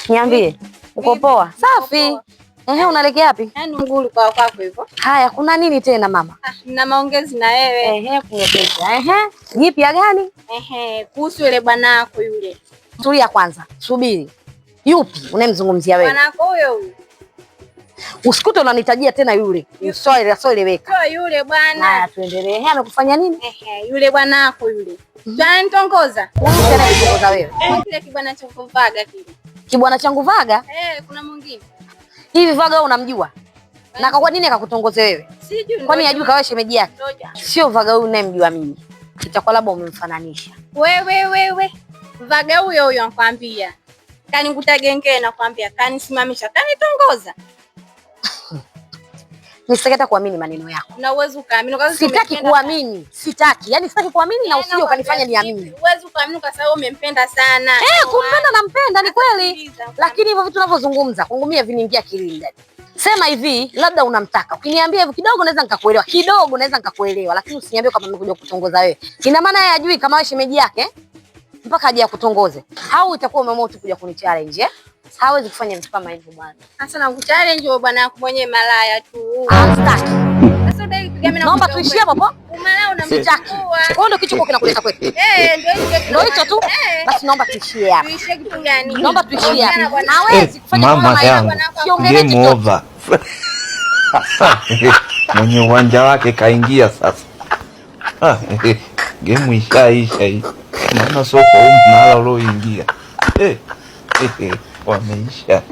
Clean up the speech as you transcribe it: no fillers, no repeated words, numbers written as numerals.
Niambie. Uko poa? Safi. Ehe, unaelekea wapi? Yaani ngulu kwa kwako hivyo. Haya, kuna nini tena mama? Ah, nina maongezi na wewe. Ehe, kumepesa. Ehe, jipya gani? Ehe, kuhusu yule bwanako yule. Tulia kwanza, subiri. Yupi unayemzungumzia wewe? Bwanako huyo huyo. Usikute unanitajia tena yule. Usioeleweka. Sio yule bwana. Haya, tuendelee. Ehe, amekufanya nini? Ehe, yule bwanako yule. Tunanitongoza. Huyu tena kutongoza wewe. Kile kibwana cha kuvaga kile. Kibwana changu Vaga? Eh, kuna mwingine. Hivi Vaga wewe unamjua? Na kwa nini akakutongoze wewe? Sijui. Kwani hajui kawa shemeji yake? Sio Vaga huyu unayemjua mimi. Itakuwa labda umemfananisha. Wewe wewe. Vaga huyo huyo nakwambia. Kanikuta genge nakwambia, kanisimamisha, kanitongoza. Nisitaki hata kuamini maneno yako. Na uwezo ukaamini kwa sababu Sitaki kuamini, sitaki. Yaani sitaki kuamini na usije ukanifanya niamini. Uwezo ukaamini kwa sababu umempenda sana. Eh, kumpenda nampenda ni kweli. Lakini hivyo vitu unavyozungumza kwangu mimi haviniingia akilini dada. Sema hivi, labda unamtaka. Ukiniambia hivyo kidogo naweza nikakuelewa. Kidogo naweza nikakuelewa, lakini usiniambie kama nimekuja kukutongoza wewe. Ina maana yeye hajui kama wewe shemeji yake eh? Mpaka aje akutongoze. Au itakuwa umeamua tu kuja kunichallenge eh? Hawezi kufanya vitu kama hivyo bwana. Sasa na kuchallenge wewe bwana yako mwenyewe malaya tu. Ah, sitaki. Sasa udai kupiga mimi na Naomba tuishie hapo hapo. Umalaya Sitaki. unamchukua. Wewe ndio kichwa kinakuleta kwetu. Eh, ndio hicho. Ndio hicho tu. Eh. Basi naomba tuishie hapa. Tuishie kitu gani? Naomba tuishie hapa. Bwana, Hawezi kufanya Mama kama yangu. Siongelee Game chochote. over. Mwenye uwanja wake kaingia sasa. Ah, game ishaisha hii. Naona soko huu mnala ulioingia. Eh, eh, wameisha.